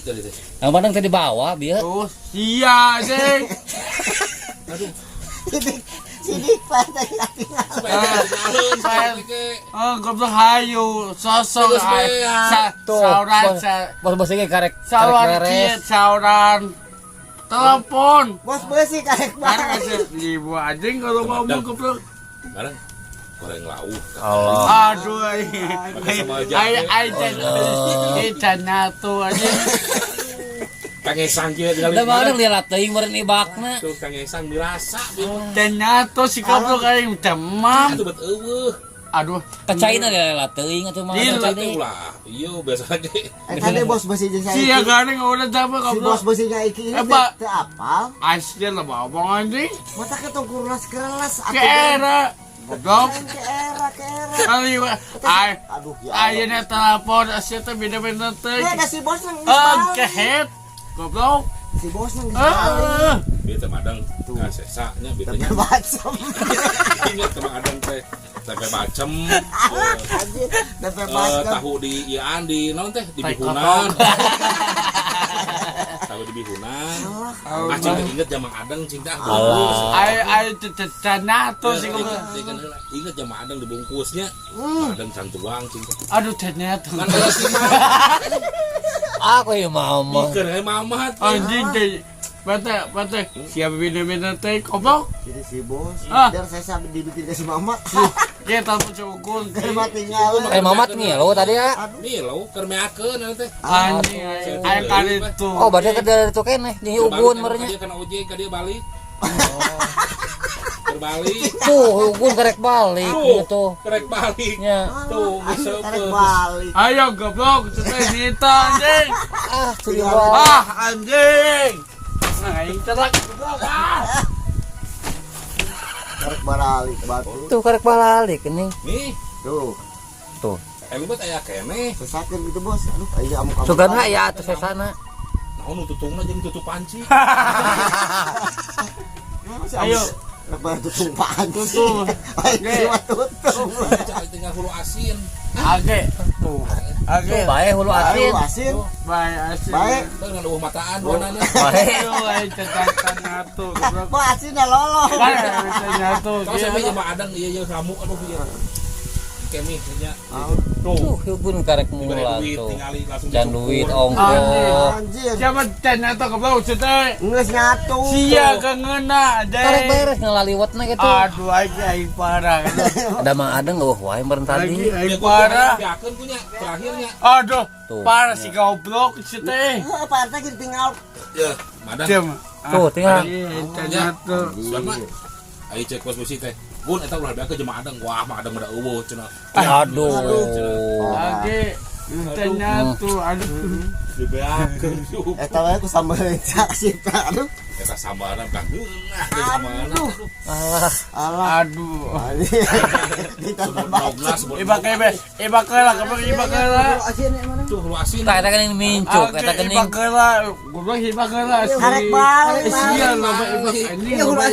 tadi teh. Yang padang tadi bawa bieu. Tuh, sia anjing. Aduh. Sidik, sidik Pak tadi tinggal. Supaya Oh, goblok hayu, sosok Terus beak. Tuh, sauran bos. Bos bos ini karek karek sauran beres. kieu, sauran telepon. Bos besi karek Kan balik. kasih ribu anjing kalau mau goblok. Bareng goreng lauk. Allah. Aduh, ai Pakai sambal ai jahe. ai ai nyatu anjing. Kang Esang kieu tinggal. Da madang lihat teuing meureun ibakna. Tuh Kang Esang dirasa. Dan nyatu si goblok aing demam. Atuh bet eueuh. Aduh, Kacaina lihat teuing atuh mah Gila. tadi. Ulah. Iya biasa lagi. Eta deh bos besi jeung sia saya. garing udah capek Si goblok. bos besinya iki ini Eh, Pak. teu apal. Asli lah bawa anjing. Mata ketong kurlas kerelas Ke era goblok. Ke era ke era. Kali ai Aduh ya Allah. ayeuna telepon sia teh beda-beda teh. Eh, da si bos nang geus Eh, balik. kehet. Goblok. Si bos nang geus balik. Eh, Bieu teh madang Tuh. ka sesa nya bieu teh Tempe nya. bacem. Ingat ke madang teh tempe bacem. Anjir, tempe Eh, bacem. tahu di ieu di naon teh di Tai bihunan. Tahu di bihunan. Ah cinta inget zaman adeng cinta ah bungkus. Ai ai cenah tuh si goblok. Ingat inget zaman adeng dibungkusnya. Adeng can tuang cinta. Aduh cenah tuh. Kan geus si mah. Aku ya mama. Pikeun we mamat. Anjing teh. Bate bate siapa beda-beda teh goblok. Jadi si bos, Ah. biar saya sampai dibikin ke si Mamat. Dia telepon cukur. Keur mah tinggal. Eh mamat nih lo tadi ya. Nih lo keur meakeun eta teh. Anjing ai kali itu. Oh, berarti ke dari itu keneh di Ugun merenya. Dia kena ojek ka dia balik. Keur balik. Tuh, Ugun karek balik Tuh, gitu. Kerek balik. Nya. Tuh, geus Tarik seupeut. balik. Ayo goblok, cenah nita anjing. Ah, tuh dibawa. Ah, anjing. Nah, aing terak goblok. Ah. Tarik balik batu. Tuh karek balik ini. Nih, Tuh, Tuh. eh lu aya keneh. sesakeun gitu bos. Aduh, aing amuk-amuk. Sugana ya atuh sesana. Naon nu tutungna jeung tutup panci. Ayo. Lebar tutung panci. Tutung. Aing mah tutung. Cak tinggal hulu asin. Age. Tuh. Age. Tuh bae hulu asin. Aduh, asin. Bae asin. Bae. Teu ngan eueuh mataan duanana. Bae. Aduh, aing tekan nyatu goblok. Kok asin dah lolong. Bae nyatu. Kalau sampe jeung adang ieu ieu kamu aduh ieu. Kemi nya. Tuh, Ugun karek Diberi mula duit tuh. tingali langsung Dan dicukur. duit ongkoh. Anjir. Siapa nyatu goblok cenah. Geus nyatu. Sia keungeuna anjing. Karek beres ngalaliwatna gitu. Aduh, aing aing parah. Ada mah ada eueuh wae meureun Lagi tadi. aing Ya, gua parah. Beakeun punya terakhirnya. Aduh, Tuh. parah si goblok cenah. Heeh, Pak RT gini tinggal. Ya, madang. Diam. Tuh, tinggal. Nyatu. Siapa? Ayo cek pos besi teh. Gun eta ulah beakeun jeung adang. Wah, mah adang udah eueuh cenah. Aduh. Age nyatu aduh. Dibeakeun. Eta wae ku sambal cak sih, aduh. Eta sambalna kan geunah teh sambalna. Alah, Alah. Aduh. Ditambah Nogna sebut. Ibak ebe, ibak heula, goblok ibak heula. Tuh hulu asin. tah eta geuning mincuk, eta Age geuning. ibak heula, goblok ibak heula. Karek balik, Sia loba ibak anjing. Iya, loba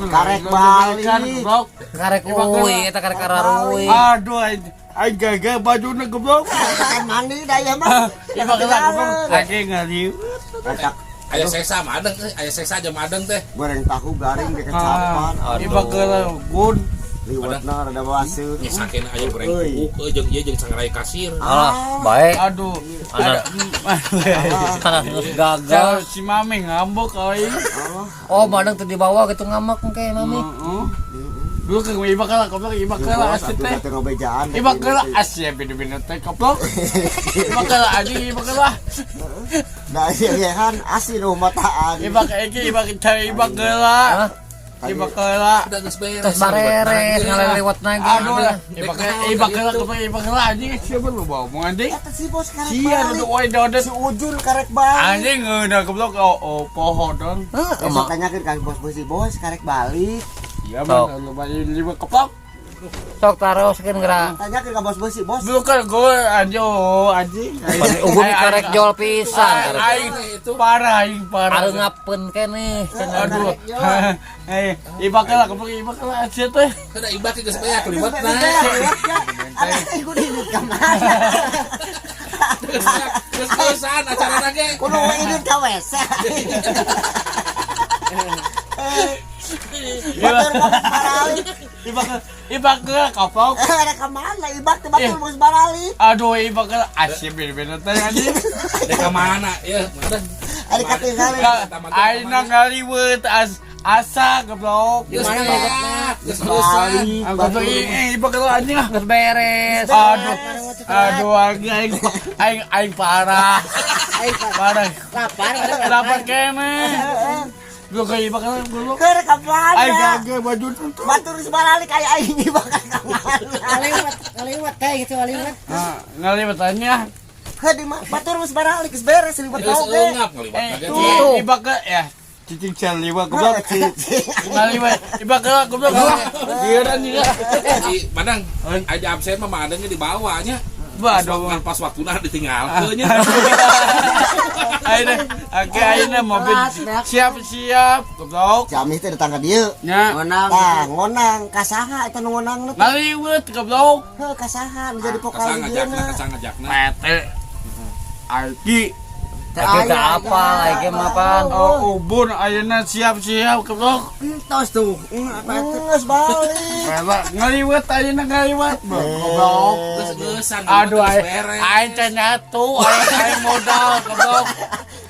Karek balik. Goblok. Karek uy, eta karek araruy. Aduh, aing aing gagal bajuna goblok. Kan mandi dah ya mah. Ibak heula goblok. Age ngaliwet. Eta Aya sesa madang teh, aya sesa jeung madang teh. goreng tahu garing di kecapan. Aduh. Ibak heula gun. Liwetna rada waseun. Nyesakeun aya goreng Euy. kuuk euy jeung ieu jeung sangrai kasir. Alah, bae. Aduh. Anak anak geus gagal. Si mami ngambek aing. Oh, madang teu dibawa gitu ngamak engke mami. Heeh. Dulu ke ibak heula goblok ibak heula asli teh. Atuh ngobejaan. Ibak heula asli beda-beda teh goblok. Ibak heula anjing ibak heula. Nah, iya kan asin oh mataan. Ibak iki ibak cari ibak heula. Hah? Ibak heula. Udah geus beres. Tos bareres ngalewat lagi. Aduh lah, ibak ibak heula goblok ibak heula anjing siapa lu bawa mau anjing? Eta si bos karek Sia balik. lu oi dodet. Si Ujun karek balik. Anjing ngeunah goblok oh, oh poho dong. Heeh, Besok emak. tanyakeun ka bos bos si bos karek balik. Ya mah lu bayi lima keplok. Sok taroskeun geura. Tanyakeun ka bos bos si bos. Bukan gue anjing oh, anjing. Ugun karek jol pisan karek. Aing parah aing parah. Areungapeun keneh cenah. Aduh. Eh, ibak heula goblok ibak heula sia teh. Kada ibak geus beak liwetna. Ada iku diinget ka mana? Geus-geusan acarana ge. Kudu we indit ka WC. Batur mah geus baralik. Ibak ibak ke koplok. Ada ka mana ibak teh batur geus baralik. Aduh, ibak ke asyik beda-beda teh anjing. Dek ka mana? Ya, mana? Ada katinggalan. Aing ngaliwet as asa goblok. Geus beak, geus-geusan. Goblok ini ibak ke anjing ah. Geus beres. Aduh, aduh, aing aing aing aing parah. Parah. Lapar, Lapar kene. Goblok ke ibak ke goblok. Keur ka mana? Aing gage baju tuh. Batur geus baralik aya aing ibak ka mana? Ngaliwat, ngaliwat teh gitu ngaliwat. Ah, ngaliwet nya. Heuh di mah batur geus baralik geus beres liwet Geus oge. eungap ngaliwat Eh, ge. tuh ibak ke ya. Cicing caliwat goblok. Cicing. Ngaliwet ibak ke goblok. Giliran juga. Di Padang, aja absen mah madangnya dibawa nya. Waduh. Kan pas waktuna ditinggalkeun nya. Ayeuna, oke ayeuna mobil siap-siap goblok. Si Amih teh datang ka dieu. Nya. Ngonang. Tah, ngonang ka saha eta nu ngonangna teh? Ngaliwet goblok. Heuh ka saha nu jadi pokal Kasang ngajakna, dieuna. kasang ngajakna. PT Aiki Tapi teu apa lagi mah pan. oh, ubun ayeuna siap-siap goblok. Entos tuh. Apa itu? Geus balik. Rela ngaliwet ayeuna ngaliwet goblok. Geus-geusan. Aduh geus aing beres. aing teh nyatu aing aing modal goblok.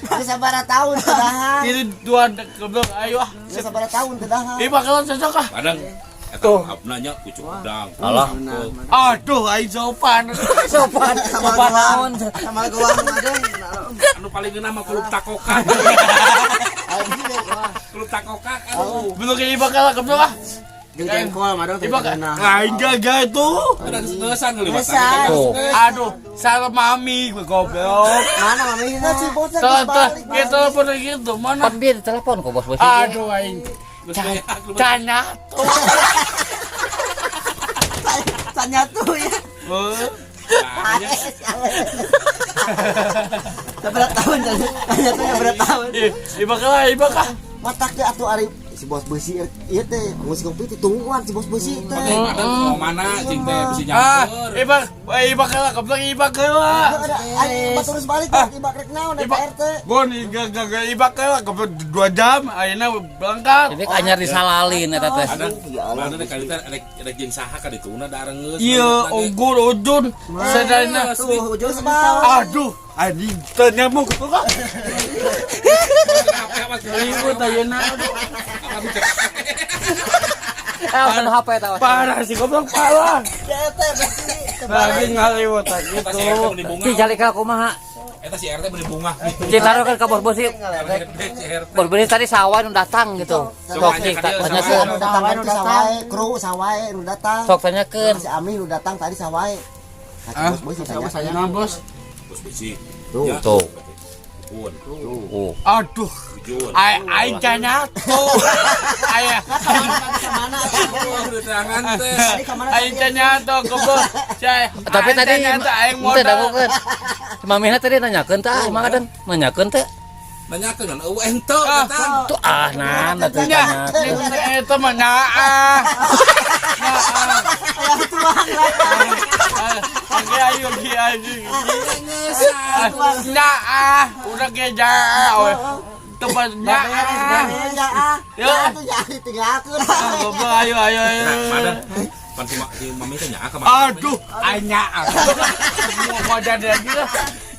Geus sabaraha tahun teu dahar. Ini dua goblok ayo ah. Geus sabaraha tahun teu dahar. Ih bakalan cocok ah. Padang eta abna nya pucuk udang. Alah. Aduh aing sopan. Sopan, sopan naon. Sama gua ada. Anu paling geunah mah kulub takokak. Kulub takokak aduh. Belum kayak bakal goblok ah. Jeung jengkol mah dong Ibak aing gagal itu. Udah geus-geusan ngaliwat. Geus-geusan. Tuh. Aduh, salah mami gue goblok. Mana mami Nah, si bosnya geus Telah telah balik. kita telepon gitu mana? Pan bieu ditelepon kok bos bos. Aduh aing Geus beak, geus tanya tuh. Tanya tuh ya. beak. Seberapa tahun tanya tuh ya berapa tahun. Ibak lah, ibak ah. Matak ge atuh ari si bos beusi ieu teh ngurus kopi teh tungguan si bos beusi teh. Oke, Padang mau mana cing teh bisa Ah, nyamper. ibak, ibak lah, goblok ibak lah. Heuh, ada aing batur geus balik ibak rek naon Ibak. eta RT. Gue nih gak gak ibak lah, goblok 2 jam, ayeuna berangkat. Jadi anyar disalalin eta teh. Padang, Ya Allah. mana deh kali teh rek rek jeung saha ka dituna darengeus. Iya, unggur ujun, sadayana. Tuh ujung Geus balik. Aduh, anjing tanya mau gitu kah? Ribut ayeuna, aduh. Eh, HP eta. Parah sih goblok parah. Si RT berarti Lagi ngaliwet Eta si gitu. RT meuni bunga. Ci jalika kumaha? Eta si RT meuni bunga. Ci taruhkeun ka bos bos. Si RT. Bos bos tadi sawan nu datang gitu. Sok cik tanyakeun. anu datang kan teh sawae, kru sawae nu datang. Sok tanyakeun. Si Amih nu datang tadi sawae. Nah, si Ah? bos beusi tanya. Nah, bos. Bos besi. Tuh. Ya. Tuh. Pun. Oh. Aduh, Ujun. aing aing nyatu. Aing Kemana? Oh, di tangan teh. Tadi ka mana aing nyatu goblok. Saya Tapi tadi nyatu aing teu modal. dangukeun. Si Mamihna tadi nanyakeun teh, emang kadang nanyakeun teh. Nanyakeun kan eueuh henteu Ah. datang. Tuh ah nan atuh Nya, tanya. eta mah nyaah. Nyaah. Tuang lah. Oke, ayo ki ayo. Nyaah, udah ge nyaah. Tempat nyaah. Ya ah. Ya. Ya tuh ya ditinggalkeun. Goblok ayo ayo ayo. Nah, Padang. Pan si si Mami teh nyaah ka mana? Aduh, aing nyaah. Mau jadi lagi lah.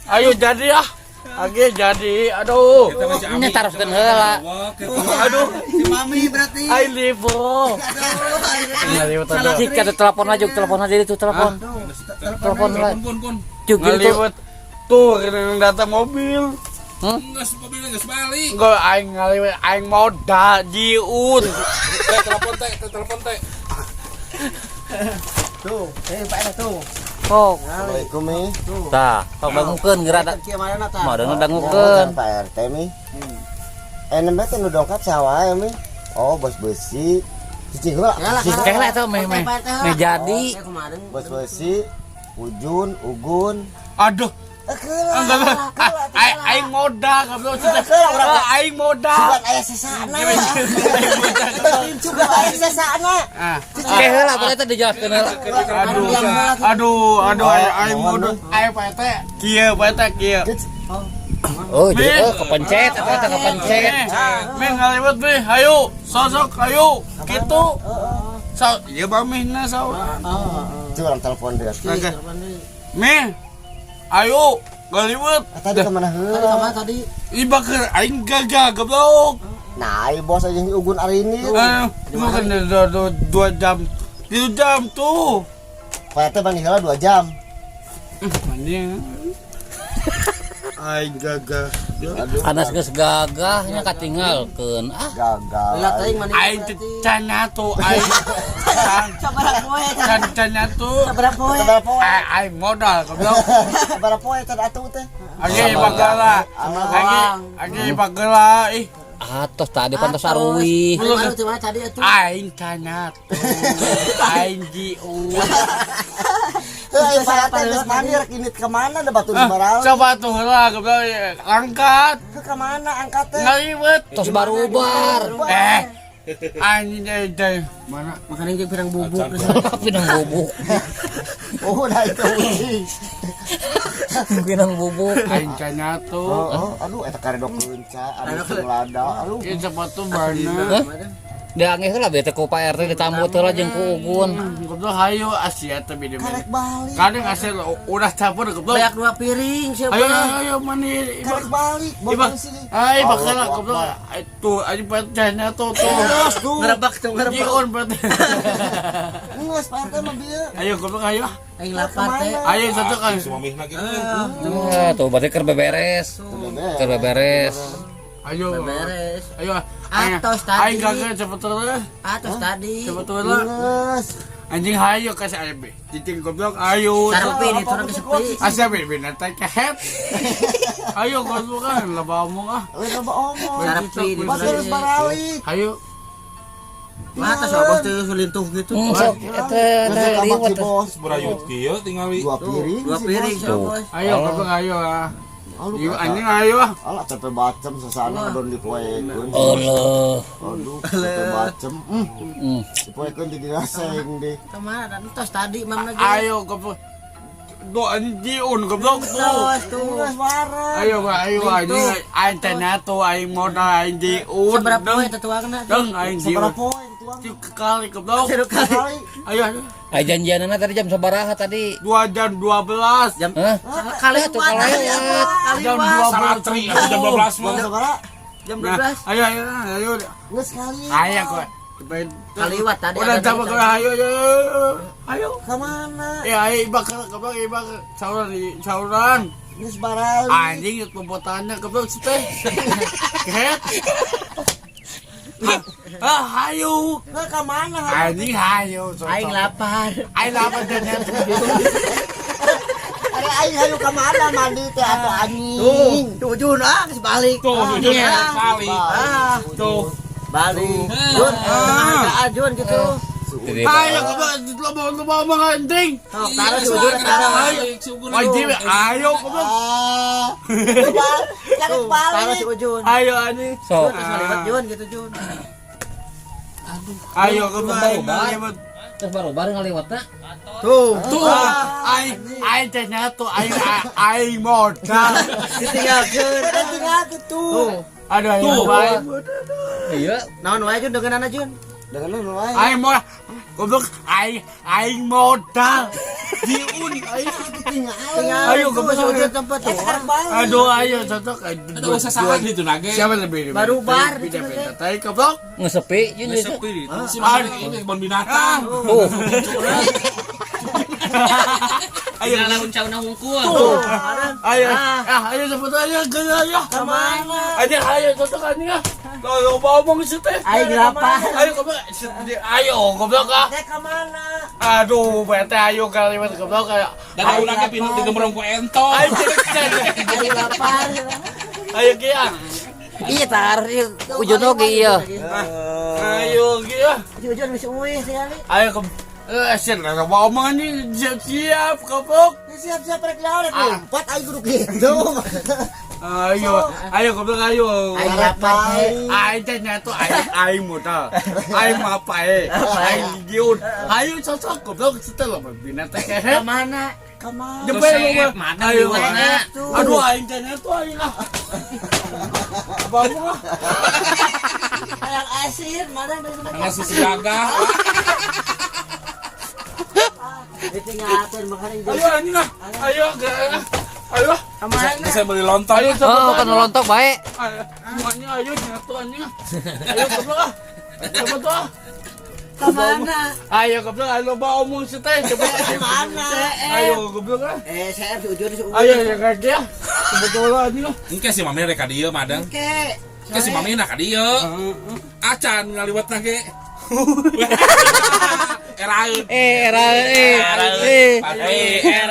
Ayo jadi ah. Oke jadi, aduh. Eta mah si Ami. Nya taroskeun heula. Aduh, Si mami berarti. aing lipo. Aduh. Cik ada telepon aja, telepon aja itu telepon. Telepon lah. Telepon kun. Cuk gitu. Ngaliwet tuh kena datang mobil. Geus mobilnya geus balik. Enggak aing ngaliwet aing modal jiun. Teh telepon teh, teh telepon teh. Tuh, Pak Eda tuh. Sok. Assalamualaikum mi. Tah, sok dangukeun geura da. Kieu mana tah? Mah dangukeun. Kan Pak RT mi. Nembe teh nu dongkap sawae mi. Oh, bos besi. Cicing heula. Cicing. Kela eta meh meh. Meh jadi. Bos besi, Ujun, Ugun. Aduh, Keula. Aing aing modal goblok. Keula urang. Aing modal. Sugan aya sesana. Sugan aya sesana. Ah. Ke heula Pak RT dijelaskeun heula. Aduh, aduh, aduh, aing aing modal. Aing Pak RT. Kieu Pak RT kieu. Oh, jadi oh kepencet eta teh kepencet. Meh ngaliwet meh, hayu, sosok hayu, kitu. So, ieu bamihna saurang. Itu orang telepon deh. Oke. Meh, ayo, ngaliwet. Tadi kemana Tadi kemana heula? tadi? Ih bakar aing gagah goblok. Nah, ayo bos aja ugun hari ini. Eh, bukan 2 jam. 3 jam tuh. Pak RT mandi heula 2 jam. Anjing. Aing gagah. Aduh. Anas geus gagahnya katinggalkeun. Ah, Gagal. Lihat aing mandi. Aing can tuh aing. Sabaraha poe? Can can tuh. Sabaraha poe? Sabaraha poe? Aing aing modal goblok. Sabaraha poe tadi atuh teh? Age bagala. Age age bagala ih. Atos tadi pantos aruih. Baru di mana tadi atuh? Aing can tuh. Aing jiu. Heuh, Pak RT geus mandi rek init ke mana da batu Ah, barang. coba tuh lah goblok angkat. Ke mana angkat teh? Ngaliwet. Tos barubar. Eh. Anjing deh deh. Mana? Makanan jeung pirang bubuk. Pinang bubuk. Oh, dah itu uji. Pinang bubuk. Aing can tuh. Oh, aduh eta karedok keunca, aduh sing lada, aduh. Ieu sepatu mana? Hah? Diangge heula bete ku Pak RT ditambut heula jeung ku Ugun. Goblok hayu Asia teh beda. Karek balik. Kadang Asia udah campur goblok. Banyak dua piring siapa? Ayo ayo ayo mandi. Karek balik, Iba. bos sini. Ayo bakal lah goblok. Itu aja pecahnya tuh tuh. Terus tuh. Ngerebak tuh ngerebak. Jion berarti. Geus Pak RT mah bieu. Ayo goblok ayo. Aing lapar teh. Ayo satu kan. Si mamihna gitu. Ah, tuh berarti keur beberes. Keur beberes. Ayo. Beres. Ayo. Atos tadi. Aing kagak cepet terus. Atos tadi. Cepet terus. Geus. Anjing hayu kasih ayo be. Cicing goblok ayo. Sarepi nih turun ke sepi. Asia be be nanti kehet. Ayo goblok kan lebah omong ah. Lain loba omong. Sarepi di Bos harus balik. Ayo. Mata so bos tuh selintuh gitu. Sok eta Geus teh ditambah liwat. si bos. Berayut kieu tingali. Dua piring. Dua si piring bos. so bos. Ayo goblok ayo ah. Aduh, Yuk kata- anjing ayo ah. Alah tempe bacem sasana ngedon dipoekeun. Eueuh. Aduh, tempe bacem. Dipoekeun di diraseng deh. Kemana dan tos tadi mam lagi. Ayo goblok. Tuh anjing jiun goblok tuh. Tos tuh. Geus wareg. Ayo Pak, ayo anjing aing teh tuh aing modal aing jiun. Seberapa poe tetuangna tuh? Deng aing jiun. Sabaraha poe tuang? Tiga kali goblok. Seru kali. Kali. Ayo ayo. Ai janjianana tadi jam sabaraha tadi? 2 jam 12. Jam Hah? kali Tuh kalewat. Jam 12. Salatri atuh jam 12 mah. Sabaraha? Jam Nah, 12. ayo ayo ayo. Geus kali. Ayo kok. Kaliwat tadi Udah ada coba tadi. kau ayo ayo ayo. Ayo. Kemana? Eh ayo bakal goblok bakal sauran sauran. Geus baralik. Anjing pembotannya goblok sih teh. Kehet. Ah, hayu. Nah, kemana? Anjing hayu. Aing lapar. Aing lapar dan Ari aing hayu ka mana mandi teh atuh anjing. Tuh Jun ah geus balik. Tuh, Jun kali. Ah, Tuh. balik. Jun, tengah Jun gitu. Jadi Ayo goblok lo mau ngomong anjing. Sok taruh si Ujun taruh. Anjing ayo goblok. Ah. Cari Tuh, taruh balik. si Ujun. Ayo anjing. sok. Terus ngaliwat Jun gitu Jun. Ayo goblok. Baru-baru. Terus baru-baru ngaliwatna. Tuh, Tuh, aing aing teh nyatu aing aing modal. ditinggalkeun. Udah tinggal gitu. Aduh aing Tuh. aing Iya. Naon wae Jun dengan Jun? Dengan lu wae. aing modal. Goblok aing aing modal. Jiun aing. Tinggal. Ayo goblok Si Ujun tempat tuh. Cari balik. Aduh ayo cocok. Ada usah saha gitu nage. Siapa lebih Baru bar, Beda beda. Tai goblok. Ngesepi Jun itu. Sepi itu. Si mamih ini kebun binatang. Tuh. Ayo Lamun cauna hungkul. Tuh. Ayo, ah, ayo cepet ayo, gaya ayo. Kemana? Ayo, ayo cocok anjing ah. Lo mau ngomong sih teh. Aing lapar. Ayo goblok, ayo goblok ah. Teh kemana? Aduh, bete ayo kali mas goblok kayak. Dan aku nage pinu digembrong ku ento. Ayo cek Aing lapar. Ayo kia. Iya tar ieu Ujun oge ieu. Ayo kia. Si Ujun bisa uih sekali. Ayo ke Eh, sih lah bawa omongan nih siap-siap goblok. Siap-siap rek naon, rek lompat aing kudu kitu. Ayo, ayo goblok ayo. Aing lapar. Aing teh nyatu aing aing modal. Aing mah pae. Aing ligiun. Ayo cocok goblok setel mah bina teh kehe. Mana? Kamana? Jempe lu mah. Mana Ayo. liwetna? Aduh aing teh nyatu aing ah. Bawa ah. Hayang asin, mana dari mana? Langsung si gagah. Ditinggalkeun makanya Ayo anjing ah. Ayo ayo. Kemana? Bisa beli lontong. Ayo Oh, kan lontok bae. Ayo, semuanya ayo nyatu anjing ah. Ayo goblok ah. Coba tuh ah. Kemana? Ayo goblok ayo loba omong si teh coba. Kemana? Ayo goblok ah. Eh, saya si ujur si ujur. Ayo ya kaki ah. Sebetulnya anjing ah. Engke si mami rek ka dieu madang. Oke. Engke si mami na ka dieu. Acan ngaliwetna ge. Eraeun. Eh, era eh eh. Eh, era.